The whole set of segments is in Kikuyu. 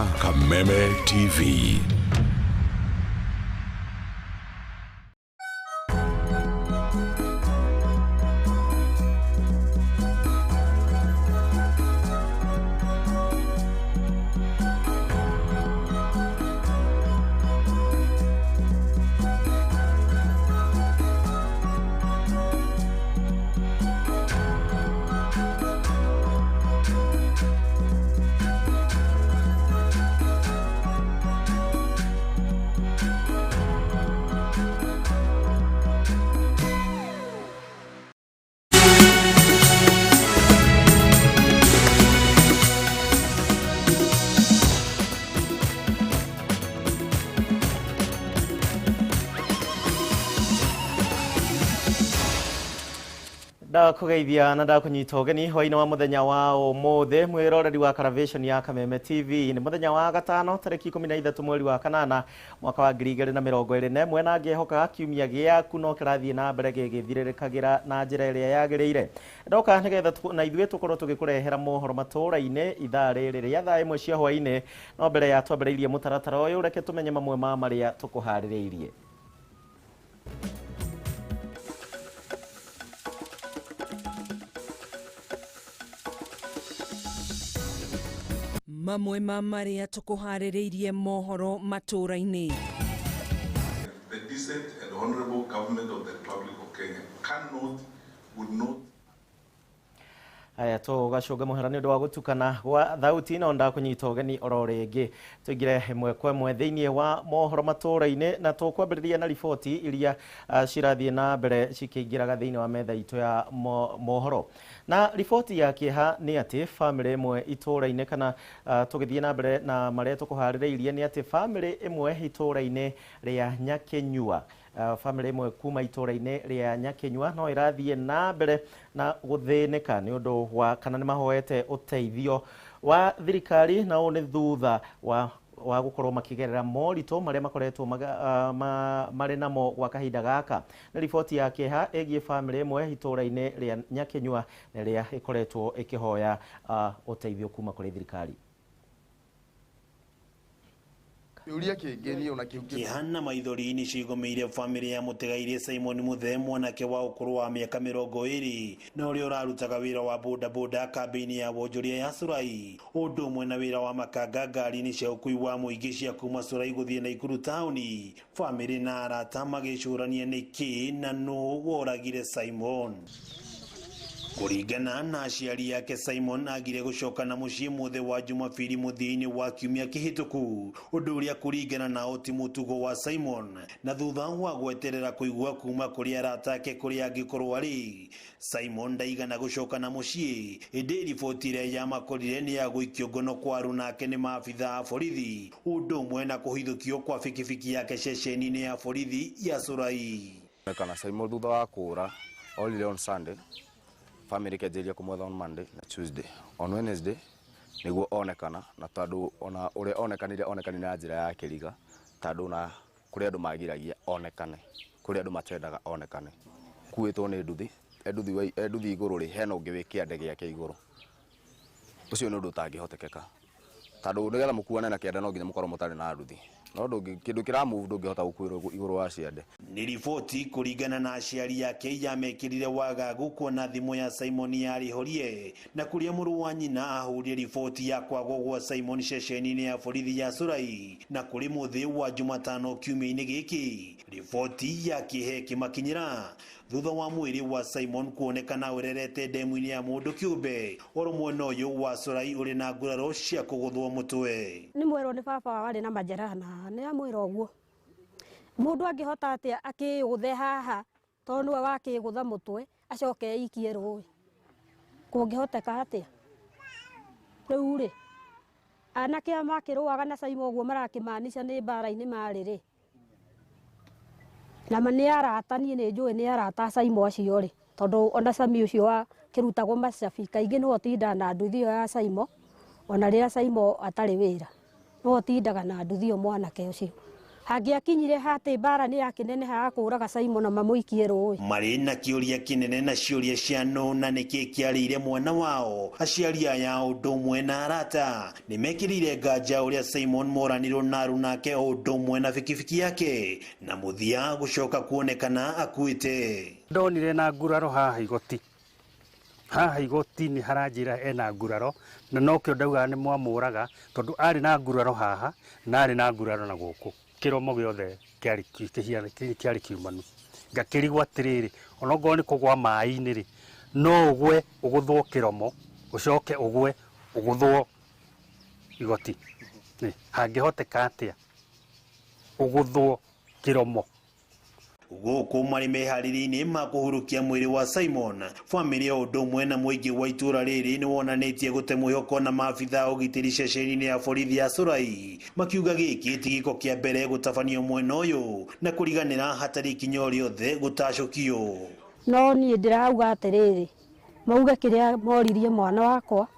Rorera Kameme TV. Ndakugeithia na ndakunyita ũgeni hwainĩ wa muthenya wa ũmũthĩ mwĩroreri wa Caravation ya Kameme TV. Nĩ muthenya wa gatano tarĩki 13 mweri wa kanana mwaka wa 2021 na ngĩhoka kiumia gĩaku no kĩrathiĩ na mbere gĩgĩthirĩrĩkagĩra na njĩra ĩrĩa yagĩrĩire. Ndoka nĩgetha na ithuĩ tũkorwo tũgĩkũrehera mohoro matũũra-inĩ ithaa rĩrĩ rĩa thaa 1 cia hwainĩ. No mbere ya twambĩrĩirie mũtaratara ũyũ, reke tũmenye mamwe ma marĩa tũkũharĩrĩirie. Mamwe ma marĩa tũkũharĩrĩirie mohoro matũũra-inĩ. The decent and honorable government of the Republic of Kenya cannot, would not. Aya tũgacũnga mũhera nĩ ũndũ wa gũtukana gwa thauti, no ndakũnyita ũgeni oro rĩngĩ tũingĩre ĩmwe kwa ĩmwe thĩinĩ wa mohoro matũũra-inĩ, na tũkwambĩrĩria na riboti iria cirathiĩ na mbere cikĩingĩraga thĩinĩ wa metha itũ ya mohoro. Na riboti ya kĩeha nĩ atĩ bamĩrĩ ĩmwe itũũra-inĩ, kana tũgĩthiĩ na mbere na marĩa tũkũharĩrĩirie, nĩ atĩ bamĩrĩ ĩmwe itũũra-inĩ rĩa Nyakinyua, bamĩrĩ ĩmwe kuma itũũra-inĩ rĩa Nyakinyua no ĩrathiĩ na mbere na gũthĩnĩka nĩ ũndũ wa kana nĩ mahoete ũteithio wa thirikari, na ũũ nĩ thutha wa gũkorwo makĩgerera moritũ marĩa makoretwo marĩ namo gwa kahinda gaka. Nĩ riboti ya kĩeha ĩgiĩ bamĩrĩ ĩmwe itũũra-inĩ rĩa Nyakinyua rĩrĩa ĩkoretwo ĩkĩhoya ũteithio kuma kũrĩ thirikari. Kĩeha na maithori nĩ cigomeire bamĩrĩ ya mũtigairĩ Simon Muthee, mwanake wa ũkũrũ wa mĩaka 20 na ũrĩa ũrarutaga wĩra wa bodaboda kambĩ-inĩ ya wonjoria ya Curai, ũndũ ũmwe na wĩra wa makanga ngari-inĩ cia ũkui wa mũingĩ cia kuma Curai gũthiĩ Naikuru taũni. Bamĩrĩ na arata magĩcũrania nĩkĩ na nũ woragire Simon. Kũringana na aciari ake, Simon agire gũcoka na mũciĩ mũthĩ wa Jumapili mũthia-inĩ wa kiumia kĩhĩtũku, ũndũ ũrĩa kũringana nao ti mũtugo wa Simon, na thutha wa gweterera kũigua kuma kũrĩ arata ake kũrĩa angĩkorwo arĩ, Simon ndaigana gũcoka na mũciĩ. Ĩndĩ riboti ĩrĩa yamakorire nĩ ya gũikio ngono kwa aruna ake nĩ maabitha a borithi, ũndũ ũmwe na kũhithũkio kwa bikibiki yake ceceni-inĩ ya borithi ya Curai. Kana Simon thutha wa kũra orire on Sunday, family kĩanjĩrĩria kũmwetha on Monday na Tuesday. On Wednesday nĩguo onekana, na tondũ ona ũrĩa onekanire onekanire na njĩra ya kĩriga, tondũ na kũrĩ andũ magiragia onekane, kũrĩ andũ matendaga onekane. Kuĩtwo nĩ nduthi, nduthi igũrũ rĩ, hena ũngĩ wĩ kĩande gĩake igũrũ. Ũcio nĩ ũndũ ũtangĩhotekeka, tondũ nĩgetha mũkuane na kĩande no nginya mũkorwo mũtarĩ na nduthi. No kĩndũ kĩra move ndũngĩhota gũkuĩrwo igũrũ wa ciande. Nĩ riboti kũringana na aciari ake yamekĩrire wagagu kuona thimũ ya Simon yarĩ horie, na kũrĩa mũrũ wa nyina ahũrire riboti ya kwagwo gwa Simon ceceni-inĩ ya borithi ya Curai, na kũrĩ mũthĩ wa Jumatano kiumia-inĩ gĩkĩ riboti ya kĩeha ĩkĩmakinyĩra thutha wa mwĩrĩ wa Simon kuonekana ũrerete ndemu-inĩ ya mũndũ kĩũmbe oro mwena ũyũ wa Curai ũrĩ na nguraro cia kũgũthwo mũtwe. Nĩ mwerwo nĩ baba warĩ na majeraha na nĩ amwĩra ũguo mũndũ angĩhota atĩa akĩgũthe haha tondũ nĩwe wakĩgũtha mũtwe acoke eikie rũĩ, kũngĩhoteka atĩa? Rĩu rĩ, anake aya makĩrũaga na Simon ũguo marakĩmaanica nĩ mbara-inĩ marĩ rĩ, na ma nĩ arata, niĩ nĩ njũĩ nĩ arata a Simon acio rĩ, tondũ ona Sami ũcio wakĩrutagwo macabi kaingĩ nĩwe ũtindaga na nduthi ĩyo ya Simon, ona rĩrĩa Simon atarĩ wĩra nĩwe ũtindaga na nduthi ĩyo mwanake ũcio. Hangĩakinyire hatĩ mbara nĩ yakĩneneha kũraga Simon na mamũikie rũĩ. Marĩ na kĩũria kĩnene na ciũria cia nũ na nĩkĩ kĩarĩire mwana wao. Aciari aya ũndũ ũmwe na arata nĩ mekĩrĩire nganja ũrĩa Simon moranirwo na arunake o ũndũ ũmwe na bikibiki yake na mũthia gũcoka kuonekana akuĩte. Ndonire na nguraro haha igoti. Haha igoti-inĩ haranjĩra ena nguraro na nokĩo ndaugaga nĩ mwamũraga tondũ arĩ na nguraro haha na arĩ na nguraro na gũkũ. Kĩromo gĩothe kĩarĩ kiumanu. Ngakĩrigwo atĩrĩrĩ, onokorwo nĩ kũgwa maĩ-inĩ rĩ, no ũgwe ũgũthwo kĩromo ũcoke ũgwe ũgũthwo igoti. Hangĩhoteka atĩa ũgũthwo kĩromo? Gũkũ marĩ meharĩria-inĩ ma kũhurukia mwĩrĩ wa Simon, bamĩrĩ o ũndũ ũmwe na mũingĩ wa itũũra rĩrĩ nĩ wonanĩtie gũte mwĩhoko na maabitha a ũgitĩri ceceni-inĩ ya borithi ya Curai, makiuga gĩkĩ ti gĩko kĩa mbere gũtabanio mwena ũyũ na kũriganĩra hatarĩ ikinya o rĩothe gũtacũkio. No niĩ ndĩrauga atĩrĩrĩ, mauge kĩrĩa moririe mwana wakwa,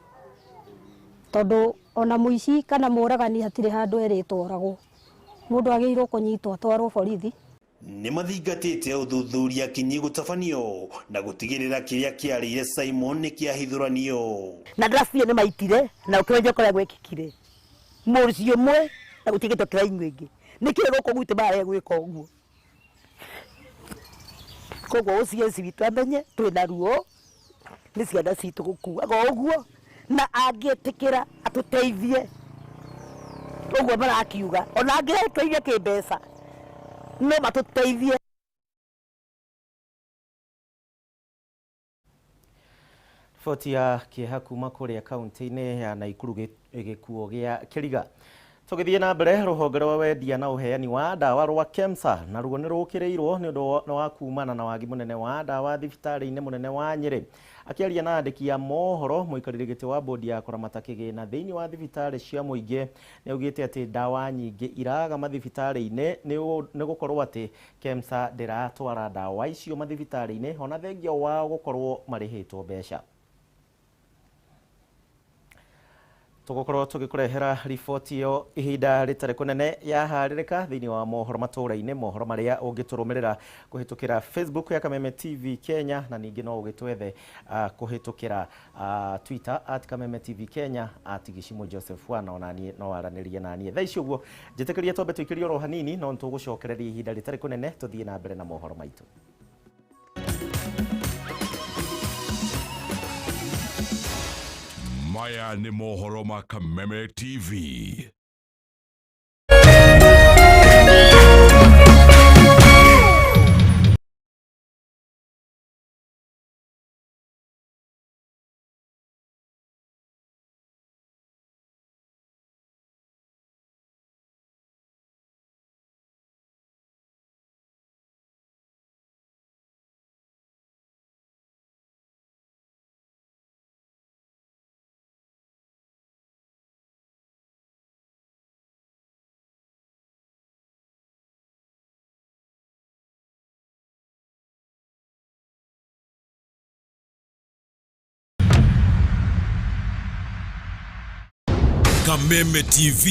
tondũ ona mũici kana mũragani hatirĩ handũ erĩtwo oragwo. Mũndũ agĩrĩirwo kũnyitwo atwarwo borithi. Nĩ mathingatĩte ũthuthuria kinyi gũtabanio na gũtigĩrĩra kĩrĩa kĩarĩire Simon nĩ kĩahithũranio. Na ndĩrabuire nĩ maitire na ũkĩmenye kũrĩa gwĩkĩkire. Mũciĩ ũmwe na gũtigĩtwo kĩraini ĩngĩ. Nĩkĩĩ gũkũ gwitũ marĩa gwĩka ũguo? Koguo OCS witũ amenye twĩna ruo nĩ ciana citũ gũkuaga ũguo na angĩtĩkĩra atũteithie ũguo marakiuga ona angĩteithia kĩmbeca no matũteithie. Riboti ya kĩeha kuma kũrĩa kaunti-inĩ ya Naikuru gĩkuo gĩa Kĩriga. Tũgĩthiĩ na mbere, rũhonge rwa wendia na ũheani wa ndawa rwa KEMSA naruo nĩ rũkĩrĩirwo nĩ ũndũ wa kumana na wagi mũnene wa ndawa thibitarĩ-inĩ mũnene wa Nyĩrĩ. Akĩaria na andĩki a mohoro, mũikarĩri gĩtĩ wa bodi ya kũramata kĩgĩna thĩinĩ wa thibitarĩ cia mũingĩ nĩ augĩte atĩ ndawa nyingĩ iraga mathibitarĩ-inĩ nĩ gũkorwo atĩ KEMSA ndĩratwara ndawa icio mathibitarĩ-inĩ ona thengia wao gũkorwo marĩhĩtwo mbeca. Tũgũkorwo tũgĩkũrehera riboti ĩyo ihinda rĩtarĩ kũnene yaharĩrĩka thĩinĩ wa mohoro matũũra-inĩ, mohoro marĩa ũngĩtũrũmĩrĩra kũhĩtũkĩra Facebook ya Kameme TV Kenya na ningĩ no ũgĩtwethe kũhĩtũkĩra Twitter at Kameme TV Kenya at Gĩcimo Joseph Wana, ona niĩ no waranĩrie na niĩ. Thaa ici ũguo njĩtĩkĩrie twambe tũikĩrie oro hanini, no nĩtũgũcokereria ihinda rĩtarĩ kũnene tũthiĩ na mbere na mohoro maitũ. Maya ni mohoro ma Kameme TV. Kameme TV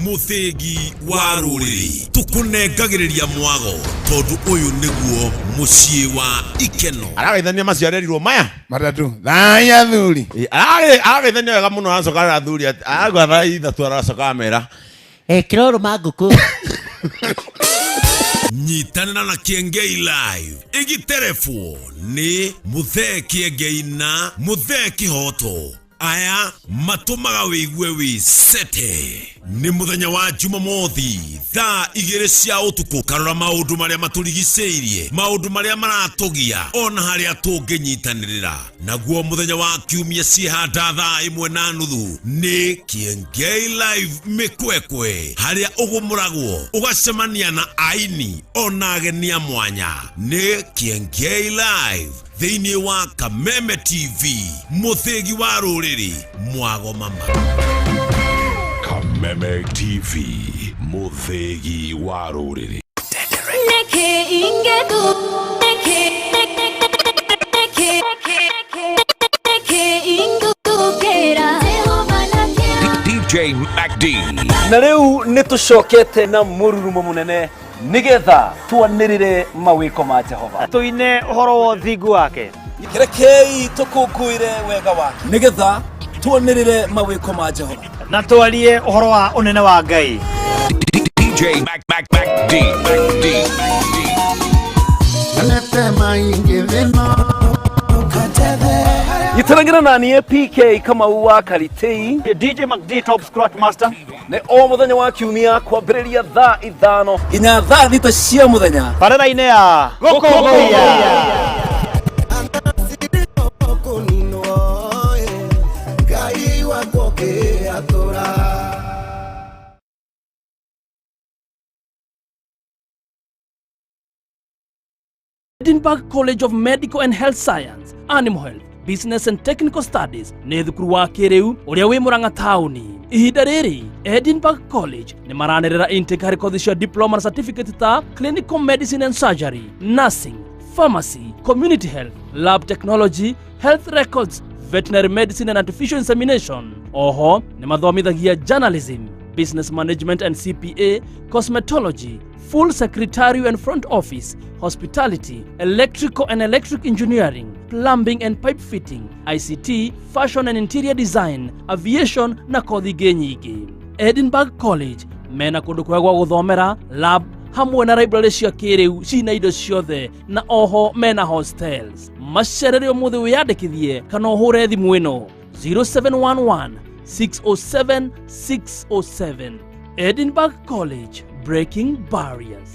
muthegi wa rũrĩrĩ tukunengagĩrĩria mwago tondu ũyũ nĩguo mũciĩ wa ikeno. Aragaithania macio arerirwo maya matatu thaya thuri aragaithania wega mũno aracoka arathuri aragwa thaa ithatũ aracoka amera ekĩra ũrũma ngũkũ. Nyitanĩra na Kĩengei Live ĩgĩterebwo nĩ Mũthee Kĩengei na Mũthee Kĩhoto. Aya matũmaga wĩigue wĩ sete. Nĩ mũthenya wa Jumamothi thaa 2 cia ũtukũ, karora maũndũ marĩa matũrigicĩirie, maũndũ marĩa maratũgia ona harĩa tũngĩnyitanĩrĩra. Naguo mũthenya wa Kiumia ciĩhanda thaa 1:30 nĩ Kĩengei Live mĩkwekwe, harĩa ũgũmũragwo ũgacemania na aini ona ageni a mwanya. Nĩ Kĩengei Live thĩinĩ wa Kameme TV, mũthĩgi wa rũrĩrĩ, mwago mama. Kameme TV, mũthĩgi wa rũrĩrĩ. DJ MacD. Na rĩu nĩ tũcokete na mũrurumo mũnene nĩgetha twanĩrĩre mawĩko ma Jehova, tũine ũhoro wa ũthingu wake. Rekei tũkũngũĩre wega wake nĩgetha twanĩrĩre mawĩko ma Jehova na twarie ũhoro wa ũnene wa Ngai. DJ Mac Mac Mac D Mac D. Gĩtaragĩra na niĩ PK Kamau wa Karitei, DJ MacD Top Scratch Master, nĩ o mũthenya wa kiumia kwambĩrĩria thaa 5 nginya thaa 6 cia mũthenya barabara-inĩ ya Gũkũngũiya. Edinburgh College of Medical and Health Science, Animal Health, Business and Technical Studies nĩ thukuru wa kĩrĩu ũrĩa wĩ Murang'a taũni. Ihinda rĩrĩ Edinburgh College nĩ maranĩrĩra intake harĩ kothi cia diploma na certificate ta Clinical Medicine and Surgery, Nursing, Pharmacy, Community Health, Lab Technology, Health Records, Veterinary Medicine and Artificial Insemination. Oho nĩ mathomithagia journalism, business management and CPA, cosmetology, full secretarial and front office, hospitality, electrical and electric engineering, plumbing and pipe fitting, ICT, fashion and interior design, aviation na kothi ingĩ nyingĩ. Edinburgh College mena kũndũ kwega gwa gũthomera, lab hamwe na library cia kĩrĩu cina indo ciothe na oho mena hostels. Macerere ũmũthĩ wĩyandĩkithie kana ũhũre thimũ ĩno 0711 607 607. Edinburgh College, breaking barriers.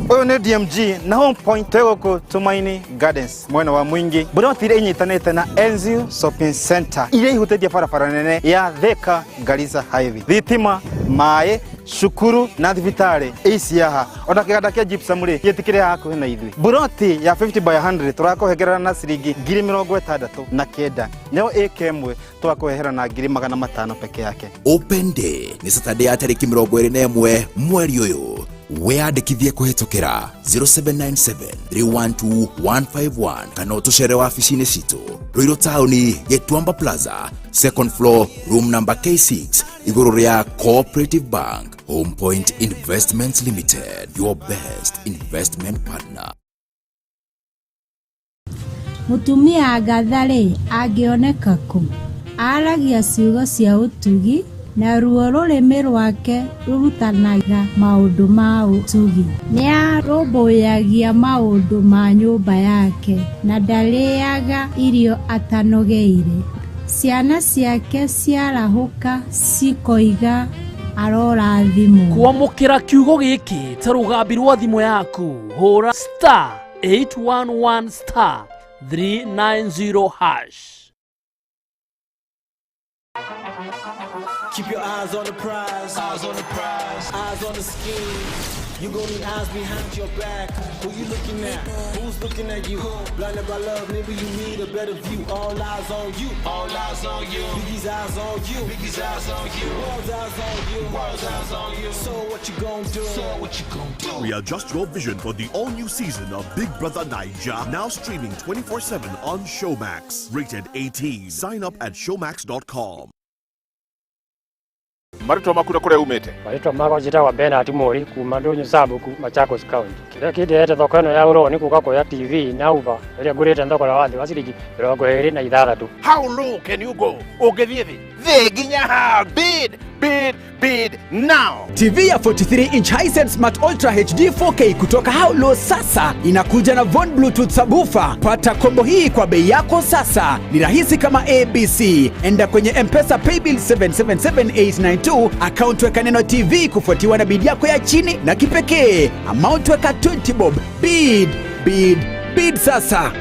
Ũyũ nĩ DMG na Home Point twĩ gũkũ Tumaini Gardens mwena wa Mwingi, mburoti iria inyitanĩte na Enzio Shopping Center iria ihutĩtie barabara nene ya Thika Garissa Highway, thitima, maĩ, cukuru na thibitarĩ ici haha, ona kĩganda kĩa gypsum rĩ gĩtikĩrĩ hakuhĩ na ithuĩ. Mburoti ya 50 by 100 tũrakũhengerera na ciringi 69,000, nayo ĩka ĩmwe tũgakũhehera na 500,000 peke yake. Open Day nĩ Saturday ya tarĩki 21 mweri ũyũ. Wĩyandĩkithie kũhĩtũkĩra 0797 312 151 kana ũtũcere wabici-inĩ citũ Ruiru taũni, Gĩtuamba Plaza, second floor, room number K6, igũrũ rĩa Cooperative Bank. Home Point Investments Limited, your best investment partner. Mũtumia Agatha-rĩ, angĩoneka kũ? Aaragia ciugo cia ũtugi, naruo rũrĩmĩ rwake rũrutanaga maũndũ ma ũtugi. Nĩarũmbũyagia maũndũ ma nyũmba yake, na ndarĩĩaga irio atanogeire. Ciana ciake ciarahũka cikoiga arorathimwo. Kwamũkĩra kiugo gĩkĩ ta rũgambi rwa thimũ yaku, hũra star 811 star 390 hash. Keep your eyes on the prize. Eyes on the prize. Eyes on the scheme. You gon' need eyes behind your back. Who you looking at? Who's looking at you? Blinded by love, maybe you need a better view. All eyes on you. All eyes on you. Biggie's eyes on you. Biggie's eyes on you. World's eyes on you. World's eyes on you. So what you gon' do? So what you gon' do? Readjust your vision for the all-new season of Big Brother Naija, now streaming 24/7 on Showmax. Rated 18. Sign up at showmax.com. Marĩtwa maku na kũrĩa umĩte? Marĩtwa makwa njĩtagwo Bernard Mori kuma Ndũnyũ Sabũku, Machakos County. Kĩrĩa kĩndehete thoko ĩno ya ũro nĩ gũka kuoya TV na uba ĩrĩa ngũrĩte thogora wa thĩ wa ciringi 26. How low can you go? Ũngĩthiĩ thĩ thĩ nginya ha? Bid, bid, bid now. TV ya 43 inch Hisense Smart Ultra HD 4K kutoka Haulo sasa inakuja na Von Bluetooth subwoofer. Pata kombo hii kwa bei yako sasa. Ni rahisi kama ABC. Enda kwenye M-Pesa Paybill 777892, account weka neno TV kufuatiwa na bid yako ya chini na kipekee. Amount weka 20 bob. Bid, bid, bid sasa.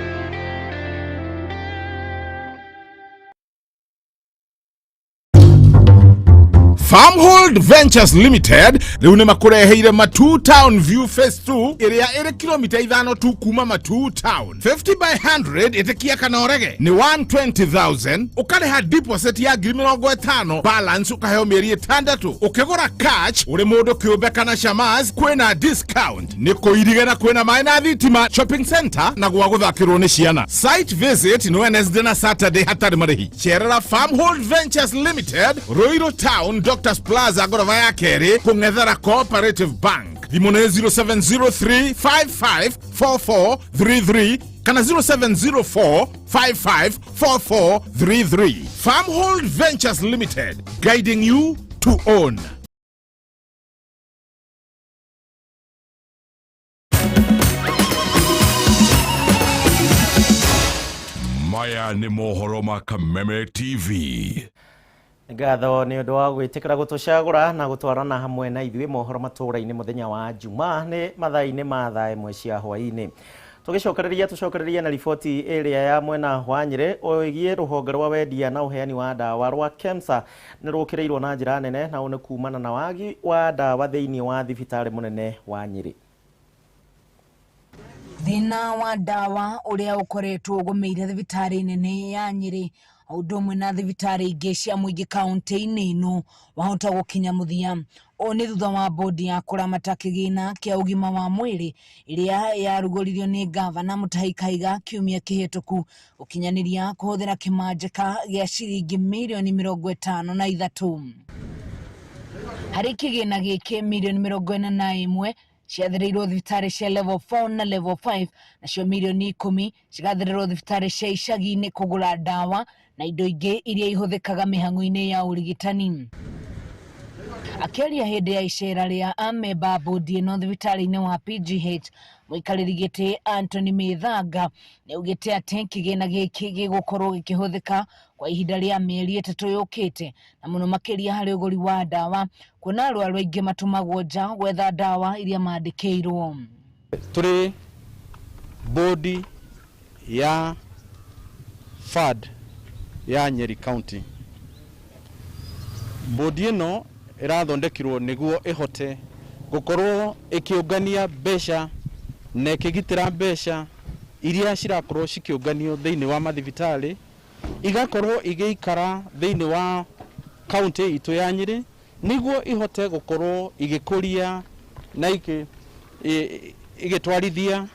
Farmhold Ventures Limited rĩu nĩ makũreheire Matuu Town View Phase 2 ĩrĩa ĩrĩ kilomita 5 tu kuma Matuu Town. 50 by 100 ĩtĩkia kana ũrege nĩ 120,000, ũkarĩha deposit ya 50,000, balance ũkaheo mĩeri 6. Ũkĩgũra cash ũrĩ mũndũ kĩũmbe kana shamas kwĩna discount. Nĩ kũirige na kwĩna maĩ na thitima, shopping center na gwa gũthakĩrwo nĩ ciana. Site visit nĩ Wednesday na Saturday hatarĩ marĩhi. Cerera Farmhold Ventures Limited, Ruiru Town, Doctors Plaza, ngoroba ya kerĩ, kũng'ethera Cooperative Bank. Thimũ nĩ 0703554433 kana 0704554433. Farmhold Ventures Limited, guiding you to own. Maya nĩ mohoro ma Kameme TV. Ngatho nĩ ũndũ wa gwĩtĩkĩra gũtũcagũra na gũtwarana hamwe na ithuĩ mohoro matũũra-inĩ mũthenya wa Jumaa nĩ mathaa-inĩ ma thaa 1 cia hwaĩ-inĩ. Tũgĩcokereria tũcokereria na riboti ĩrĩa ya mwena wa Nyĩrĩ ũĩgiĩ rũhonge rwa wendia na ũheani wa ndawa rwa KEMSA nĩ rũkĩrĩirwo na njĩra nene, na ũũ nĩ kumana na wagi wa ndawa thĩinĩ wa thibitarĩ mũnene wa Nyĩrĩ. Thĩna wa ndawa ũrĩa ũkoretwo ũgũmĩire thibitarĩ nene ya Nyĩrĩ o ũndũ ũmwe na thibitarĩ ingĩ cia mũingĩ kaũntĩ-inĩ ĩno wahota gũkinya mũthia. Ũũ nĩ thutha wa bodi ya kũramata kĩgĩna kĩa ũgima wa mwĩrĩ ĩrĩa yarugũririo nĩ ngavana Mutahi Kahiga kiumia kĩhĩtũku gũkinyanĩria kũhũthĩra kĩmanjĩka gĩa ciringi mirioni 53. Harĩ kĩgĩna gĩkĩ mirioni 41 ciathĩrĩirwo thibitarĩ cia level 4 na level 5, nacio mirioni 10 cigathĩrĩrwo thibitarĩ cia icagi-inĩ kũgũra ndawa na indo ingĩ iria ihũthĩkaga mĩhang'o-inĩ ya ũrigitani. Akĩaria hĩndĩ ya icera rĩa amemba a bodi ĩno thibitarĩ-inĩ wa PGH, mũikarĩri gĩtĩ Anthony Mĩthanga nĩaugĩte atĩ kĩgĩna gĩkĩ gĩgũkorwo gĩkĩhũthĩka kwa ihinda rĩa mĩeri 3 yũkĩte, na mũno makĩria harĩ ũgũri wa ndawa, kuona arwaru aingĩ matũmagwo nja gwetha ndawa iria mandĩkĩirwo. Tũrĩ bodi ya FAD ya Nyeri County. Bodi ĩno ĩrathondekirwo nĩguo ĩhote gũkorwo ĩkĩũngania mbeca na ĩkĩgitĩra mbeca iria cirakorwo cikĩũnganio thĩinĩ wa mathibitarĩ, igakorwo igĩikara thĩinĩ wa kaunti itũ ya Nyĩrĩ nĩguo ihote gũkorwo igĩkũria na igĩtwarithia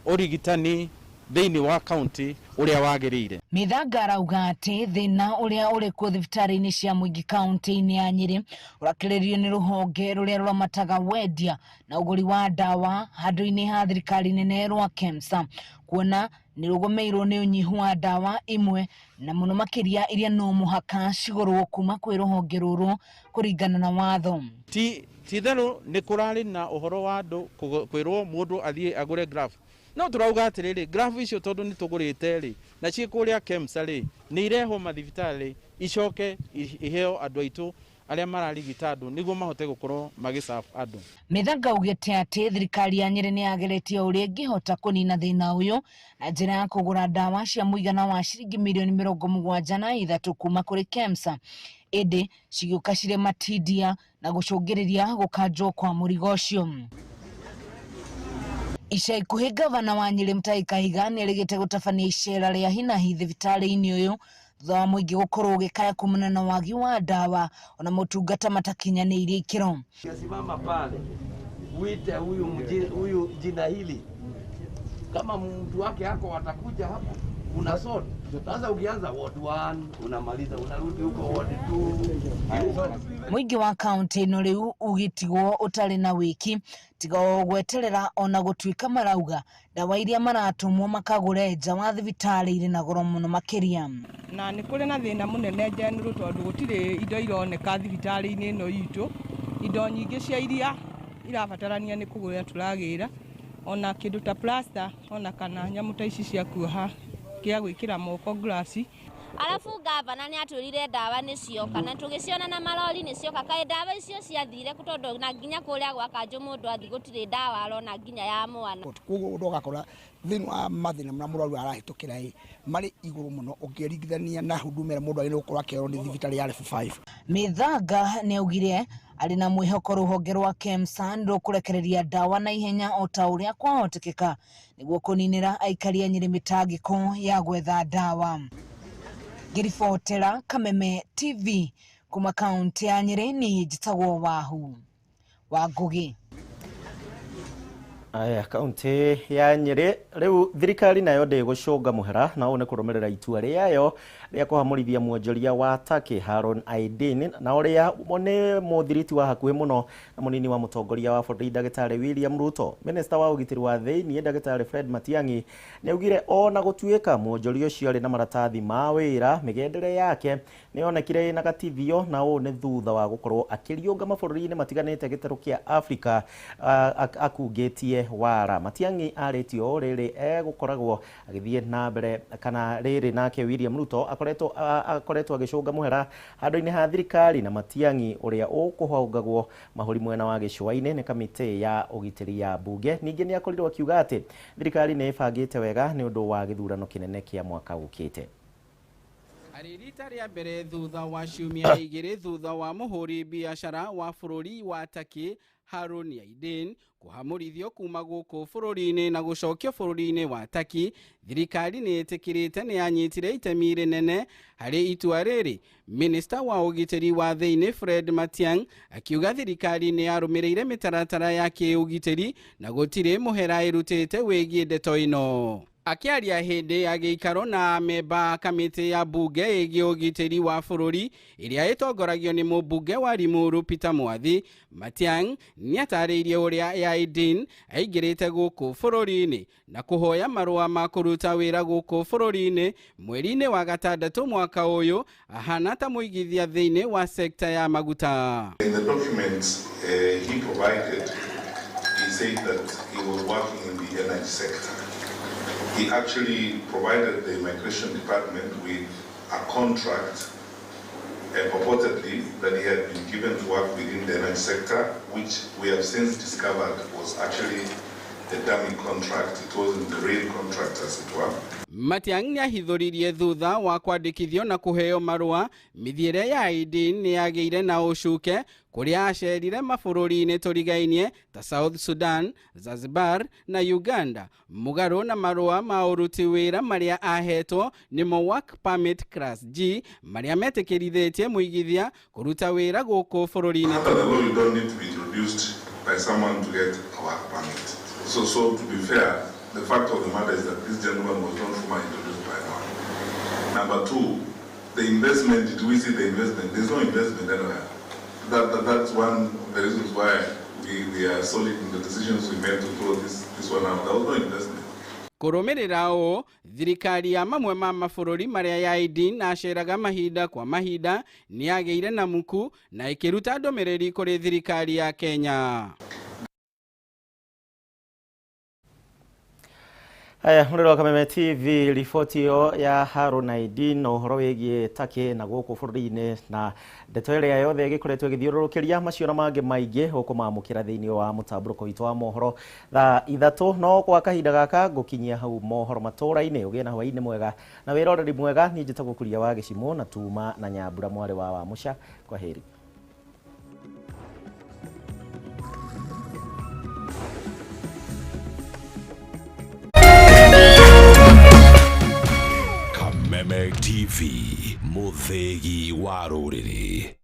ũrigitani thĩinĩ wa kaunti ũrĩa wagĩrĩire. Mĩthanga arauga atĩ thĩna ũrĩa ũrĩ kuo thibitarĩ-inĩ cia mũingĩ kaunti-inĩ ya Nyĩrĩ ũrakĩrĩrĩrio nĩ rũhonge rũrĩa rũramataga wendia na ũgũri wa ndawa handũ-inĩ ha thirikari nene rwa KEMSA, kuona nĩ rũgũmĩirwo nĩ ũnyihu wa ndawa imwe na mũno makĩria iria no mũhaka cigũrwo kuma kwĩ rũhonge rũrũ kũringana na watho. Ti itherũ nĩ kũrarĩ na ũhoro wa andũ kwĩrwo mũndũ athiĩ agũre graph. No tũrauga atĩrĩrĩ, graph icio tondũ nĩ tũgũrĩte rĩ na ciĩ kũrĩa KEMSA rĩ nĩ irehwo mathibitarĩ icoke iheo andũ aitũ arĩa mararigita andũ nĩguo mahote gũkorwo magĩserve andũ. Mĩthanga augĩte atĩ thirikari ya Nyĩrĩ nĩ yageretie ũrĩa ĩngĩhota kũnina thĩna ũyũ na njĩra ya kũgũra ndawa cia mũigana wa ciringi mirioni 73 kuma kũrĩ KEMSA, ĩndĩ cigĩũka cirĩ matindia na gũcũngĩrĩria gũkanjwo kwa mũrigo ũcio. Ica ikuhĩ ngavana wa Nyĩrĩ Mutahi Kahiga nĩerĩgĩte gũtabania icera rĩa hinahi thibitarĩ-inĩ ũyũ thutha wa mũingĩ gũkorwo ũgĩkaya kumana na wagi wa ndawa ona motungata matakinyanĩirie ikĩro. Simama pale uite huyu jina hili, kama mtu wake ako atakuja hapo una sort. Sasa ukianza ward 1 unamaliza unarudi huko ward 2. Mũingĩ wa kaunti ĩno rĩu ũgĩtigwo ũtarĩ na wĩki tiga o gweterera ona gũtuĩka marauga ndawa iria maratũmwo makagũre nja wa thibitarĩ irĩ na goro mũno makĩria. Na nĩ kũrĩ na thĩna mũnene general tondũ gũtirĩ indo ironeka thibitarĩ-inĩ ĩno itũ. Indo nyingĩ cia iria irabatarania nĩ kũgũra tũragĩra, ona kĩndũ ta plaster ona kana nyamũ ta ici cia kuoha kĩa gwĩkĩra moko gloves. Arabu gavana nĩ atwĩrire ndawa nĩ cioka na tũgĩciona na marori nĩ cioka. Kaĩ ndawa icio ciathire kũ? Tondũ na nginya kũrĩa gwa kanjũ mũndũ athiĩ gũtirĩ ndawa arona nginya ya mwana. Koguo ũgakora thĩinĩ wa mathĩna marĩa mũrwaru arahĩtũkĩra ĩ marĩ igũrũ mũno ũkĩringithania na huduma ĩrĩa mũndũ agĩrĩirwo gũkorwo akĩheo nĩ thibitarĩ ya level 5. Mĩthanga nĩ augire arĩ na mwĩhoko rũhonge rwa KEMSA nĩ rũkũrekereria ndawa na ihenya o ta ũrĩa kwahotekeka nĩguo kũninĩra aikari a Nyĩrĩ mĩtangĩko ya gwetha ndawa. Ngĩribotera Kameme TV kuma kaunti ya Nyĩrĩ, niĩ njĩtagwo Wahu wa Ngugi. Aya, kaunti ya Nyĩrĩ rĩu thirikari nayo ndĩgũcũnga mũhera na ũũ nĩ kũrũmĩrĩra itua rĩayo rĩa kũhamũrithia mwonjoria wa Turkey Harun Aydin, na ũrĩa nĩ mũthiriti wa hakuhĩ mũno na mũnini wa mũtongoria wa bũrũri ndagĩtarĩ William Ruto. Minista wa ũgitĩri wa thĩiniĩ ndagĩtarĩ Fred Matiang'i nĩ augire ona gũtuĩka mwonjoria ũcio arĩ na maratathi ma wĩra, mĩgendere yake nĩ yonekire ĩna gatithio, na ũũ nĩ thutha wa gũkorwo akĩriũnga mabũrũri-inĩ matiganĩte gĩtarũ kĩa Afrika akungĩtie wara. Matiang'i arĩtie ũũ rĩrĩ egũkoragwo agĩthiĩ na mbere kana rĩrĩ nake William Ruto akoretwo agĩcũnga mũhera handũ-inĩ ha thirikari, na Matiang'i ũrĩa ũkũhongagwo mahũri mwena wa gĩcũa-inĩ nĩ kamĩtĩ ya ũgitĩri ya mbunge. Ningĩ nĩ akorirwo akiuga atĩ thirikari nĩ ĩbangĩte wega nĩ ũndũ wa gĩthurano kĩnene kĩa mwaka ũkĩte. Arĩ rita rĩa mbere thutha wa ciumia 2 thutha wa mũhũri biacara wa bũrũri wa Turkey Harun Aydin kũhamũrithio kuma gũkũ bũrũri-inĩ na gũcokio bũrũri-inĩ wa Turkey, thirikari nĩ ĩtĩkĩrĩte nĩ yanyitire itemi rĩnene harĩ itua rĩrĩ. Minista wa ũgitĩri wa thĩinĩ Fred Matiang'i akiuga thirikari nĩ yarũmĩrĩire mĩtaratara ya kĩũgitĩri na gũtirĩ mũhera ĩrutĩte wĩgiĩ ndeto ĩno. Akĩaria hĩndĩ ya gĩikaro na memba kamĩtĩ ya mbunge ĩgiĩ ũgitĩri wa bũrũri ĩrĩa ĩtongoragio nĩ mũmbunge wa Limuru Peter Mwathi, Matiang'i nĩatarĩirie ũrĩa Aydin aingĩrĩte gũkũ bũrũri-inĩ na kũhoya marũa ma kũruta wĩra gũkũ bũrũri-inĩ mweri-inĩ wa 6 mwaka ũyũ ahana ta mũigithia thĩinĩ wa sekta ya maguta. In the documents he provided, he said that he was working in the energy sector. He actually provided the immigration department with a contract purportedly that he had been given to work within the energy sector, which we have since discovered was actually a dummy contract. It wasn't the real contract, as it were. Matiang'i nĩahithũririe thutha wa kwandĩkithio na kũheo marũa mĩthiĩre ya Aydin nĩyagĩire na ũcuke kũrĩa acerire mabũrũri-inĩ tũrigainie ta South Sudan, Zanzibar na Uganda, mũgarũ na marũa ma ũruti wĩra marĩa ahetwo nĩmo Work Permit Class G marĩa metĩkĩrithĩtie mũigithia kũruta wĩra gũkũ bũrũri-inĩ. After the law, you don't need to be introduced by someone to get a work permit. So to be fair, the fact of the matter is that this gentleman was not formally introduced by anyone. Number two, the investment, did we see the investment? There's no investment anywhere. That's one of the reasons why we are solid in the decisions we made to throw this one out. There was no investment. Kũrũmĩrĩra ũũ, thirikari ya mamwe ma mabũrũri marĩa ya Aydin aceraga mahinda kwa mahinda nĩyagĩire na muku na ĩkĩruta ndũmĩrĩri kũrĩ thirikari ya Kenya. Aya, mũrĩro wa Kameme TV, riboti ĩyo ya Harun Aydin na ũhoro wĩgiĩ Turkey na gũkũ bũrũri-inĩ na ndeto ĩrĩa yothe ĩgĩkoretwo ĩgĩthiũrũrũkĩria macio na mangĩ maingĩ ũkũmamũkĩra thĩinĩ wa mũtambũrũko witũ wa mohoro thaa 3. No kwa kahinda gaka ngũkinyia hau mohoro matũra-inĩ. Ũgĩe na hwaĩ-inĩ mwega na wĩroreri mwega. Niĩ njĩtagwo Kuria wa Gĩcimũ na tuma na Nyambura mwarĩ wa Wamũca. Kwa heri. Kameme TV, mũthĩgi wa rũrĩrĩ.